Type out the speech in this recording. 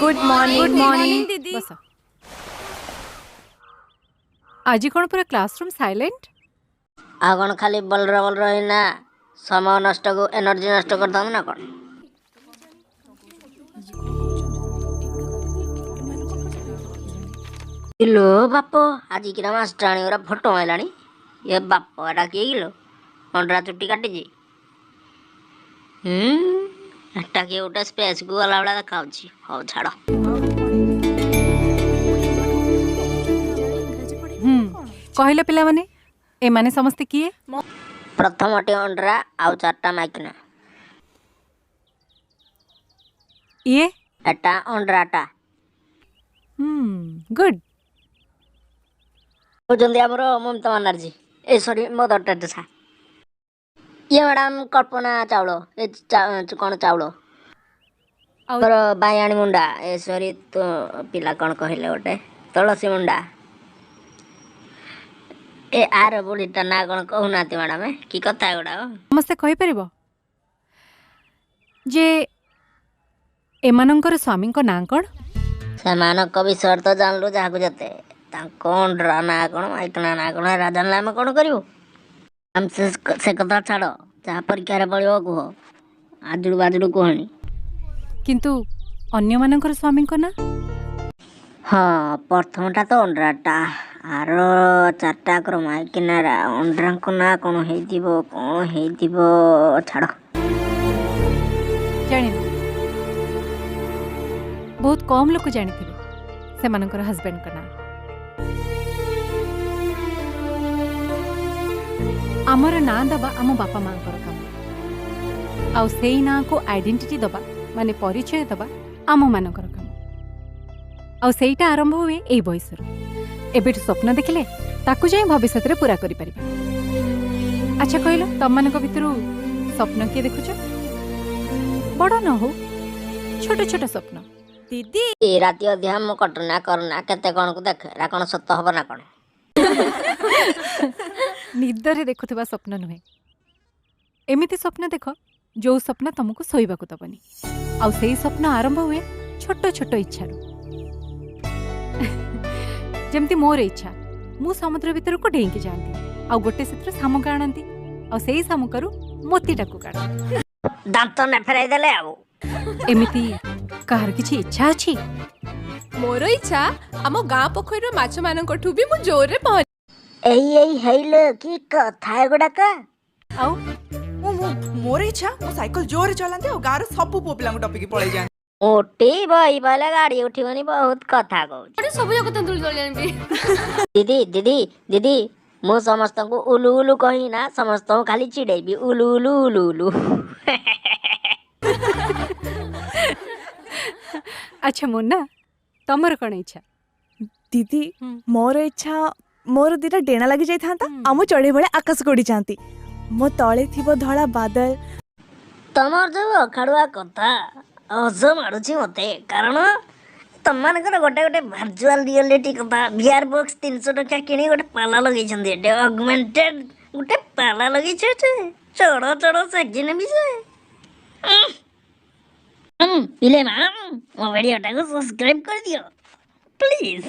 Good morning. Good morning. ଦିଦି। ବସ। ଆଜି କ'ଣ ପୁରା କ୍ଲାସରୁମ୍ ସାଇଲେଣ୍ଟ? ଆଉ କ'ଣ ଖାଲି ବଲର ବଲର ହେଇନା ସମୟ ନଷ୍ଟକୁ ଏନର୍ଜି ନଷ୍ଟ କରିଥାନ୍ତୁ ନା କ'ଣ? ଇଲୋ ବାପ, ଆଜି କିରା ମାଷ୍ଟରାଣୀ ଗୁରା ଫଟୋ ମାଇଲାଣି। ଏ ବାପ, ଏଟା କିଏ କିଲୋ? ଅଣ୍ଡରା ଚୁଟି କାଟିଛି। ହୁଁ ଏଟା କିଏ ଗୋଟେ ସ୍ପେସ୍କୁ ଗଲା ଭଳିଆ ଦେଖାଯାଉଛି। ହଉ ଛାଡ଼। ହୁଁ କହିଲ ପିଲାମାନେ, ଏମାନେ ସମସ୍ତେ କିଏ? ପ୍ରଥମଟି ଅଣ୍ଡରା ଆଉ ଚାରିଟା ମାଇକିନା। ଇଏ? ଏଟା ଅଣ୍ଡରାଟା। ହୁଁ ଗୁଡ୍। ହେଉଛନ୍ତି ଆମର ମମତା ବାନାର୍ଜୀ, ଏ ସରି, ମଦର ଟେରେସା। ଇଏ ମ୍ୟାଡ଼ାମ କଳ୍ପନା ଚାଉଳ, ଏ କ'ଣ ଚାଉଳ। ଆଉ ଆମର ବାୟାଣୀ ମୁଣ୍ଡା, ଏ ସରି, ତ ପିଲା କ'ଣ କହିଲେ ଗୋଟେ, ତୁଳସୀ ମୁଣ୍ଡା। ଏ ଆର ବୁଢ଼ୀଟା ନା କ'ଣ କହୁନାହାନ୍ତି ମ୍ୟାଡ଼ାମ? କି କଥା ଏଗୁଡ଼ାକ? ସମସ୍ତେ କହିପାରିବ ଯେ ଏମାନଙ୍କର ସ୍ୱାମୀଙ୍କ ନାଁ କ'ଣ? ସେମାନଙ୍କ ବିଷୟରେ ତ ଜାଣିଲୁ ଯାହାକୁ ଯେତେ, ତାଙ୍କ ଅଣ୍ଡରା ନାଁ କ'ଣ, ମାଇକିନା ନାଁ କ'ଣ, ଏରା ଜାଣିଲେ ଆମେ କ'ଣ କରିବୁ? ଆମେ ସେ କଥା ଛାଡ଼, ଯାହା ପରୀକ୍ଷାରେ ପଡ଼ିବ କୁହ, ଆଜୁଡ଼ୁ ବାଜୁଡ଼ୁ କୁହନି। କିନ୍ତୁ ଅନ୍ୟମାନଙ୍କର ସ୍ୱାମୀଙ୍କ ନାଁ? ହଁ, ପ୍ରଥମଟା ତ ଅଣ୍ଡରାଟା, ଆର ଚାରିଟାକର ମାଇକିନାରା। ଅଣ୍ଡରାଙ୍କ ନାଁ କ'ଣ ହେଇଥିବ, କ'ଣ ହେଇଥିବ, ଛାଡ଼। ଜାଣିନ? ବହୁତ କମ୍ ଲୋକ ଜାଣିଥିବେ ସେମାନଙ୍କର ହଜବେଣ୍ଡଙ୍କ ନାଁ। ଆମର ନାଁ ଦେବା ଆମ ବାପା ମାଙ୍କର କାମ, ଆଉ ସେଇ ନାଁକୁ ଆଇଡେଣ୍ଟିଟି ଦେବା ମାନେ ପରିଚୟ ଦେବା ଆମମାନଙ୍କର କାମ। ଆଉ ସେଇଟା ଆରମ୍ଭ ହୁଏ ଏଇ ବୟସରୁ। ଏବେଠୁ ସ୍ୱପ୍ନ ଦେଖିଲେ ତାକୁ ଯାଇ ଭବିଷ୍ୟତରେ ପୂରା କରିପାରିବା। ଆଚ୍ଛା କହିଲ, ତମମାନଙ୍କ ଭିତରୁ ସ୍ୱପ୍ନ କିଏ ଦେଖୁଛ? ବଡ଼ ନ ହଉ, ଛୋଟ ଛୋଟ ସ୍ୱପ୍ନ। ଦିଦି। ଏ ରାତି ଅଧିଆ ମୁଁ କଟନା କରନା କେତେ କଣକୁ ଦେଖେ, ଏରା କ'ଣ ସତ ହବ ନା କ'ଣ? ନିଦରେ ଦେଖୁଥିବା ସ୍ୱପ୍ନ ନୁହେଁ, ଏମିତି ସ୍ୱପ୍ନ ଦେଖ ଯୋଉ ସ୍ୱପ୍ନ ତମକୁ ଶୋଇବାକୁ ଦବନି। ଆଉ ସେଇ ସ୍ୱପ୍ନ ଆରମ୍ଭ ହୁଏ ଛୋଟ ଛୋଟ ଇଚ୍ଛାରୁ। ଯେମିତି ମୋର ଇଚ୍ଛା, ମୁଁ ସମୁଦ୍ର ଭିତରକୁ ଡେଇଁକି ଯାଆନ୍ତି, ଆଉ ଗୋଟେ ସେଥିରୁ ଶାମୁକା ଆଣନ୍ତି, ଆଉ ସେଇ ଶାମୁକାରୁ ମୋତିଟାକୁ କାଢନ୍ତି। ଦାନ୍ତ ନ ଫେରାଇ ଦେଲେ ଆଉ। ଏମିତି କାହାର କିଛି ଇଚ୍ଛା ଅଛି? ମୋର ଇଚ୍ଛା, ଆମ ଗାଁ ପୋଖରୀର ମାଛମାନଙ୍କଠୁ ବି ମୁଁ ଜୋରରେ ପହଁରି ଏଇ ଏଇ ହେଇଲୋ, କି କଥା ଏଗୁଡ଼ାକ? ଆଉ ମୁଁ ମୁଁ ମୋର ଇଚ୍ଛା, ମୁଁ ସାଇକେଲ ଜୋରରେ ଚଲାନ୍ତି ଆଉ ଗାଁର ସବୁ ପୁଅ ପିଲାଙ୍କୁ ଟପିକି ପଳେଇ ଯାଆନ୍ତି। ମୋଟି ବହି ପଇଲେ ଗାଡ଼ି ଉଠିବନି, ବହୁତ କଥା କହୁଛି। ସବୁ ଯାକ ତେନ୍ତୁଳି ତୋଳି ଆଣିବି। ଦିଦି ଦିଦି ଦିଦି, ମୁଁ ସମସ୍ତଙ୍କୁ ଉଲୁ ଉଲୁ କହିନା ସମସ୍ତଙ୍କୁ ଖାଲି ଚିଡେଇବି, ଉଲୁ ଉଲୁ ଉଲୁ ଉଲୁ। ଆଚ୍ଛା ମୁନ୍ନା, ତମର କ'ଣ ଇଚ୍ଛା? ଦିଦି, ମୋର ଇଚ୍ଛା ମୋର ଦିଟା ଡେଣା ଲାଗି ଯାଇଥାନ୍ତା ଆଉ ମୁଁ ଚଢ଼େଇ ଭଳିଆ ଆକାଶକୁ ଉଡ଼ି ଯାଆନ୍ତି, ମୋ ତଳେ ଥିବ ଧଳା ବାଦଲ। ତମର ଯୋଉ ଅଖାଡୁଆ କଥା ହସ ମାଡୁଛି ମତେ, କାରଣ ତମମାନଙ୍କର ଗୋଟେ ଗୋଟେ ଭାର୍ଚୁଆଲ ରିଅଲିଟି କଥା। ଭିଆର ବକ୍ସ 300 ଟଙ୍କା କିଣି ଗୋଟେ ପାଲା ଲଗେଇଛନ୍ତି ଏଠି, ଅଗମେଣ୍ଟେଡ ଗୋଟେ ପାଲା ଲଗେଇଛ ଏଠି, ଚଢ଼ ଚଢ଼ ସେକି ନେବି ସେ। ପିଲେ ମା, ମୋ ଭିଡ଼ିଓଟାକୁ ସବସ୍କ୍ରାଇବ କରିଦିଅ ପ୍ଲିଜ।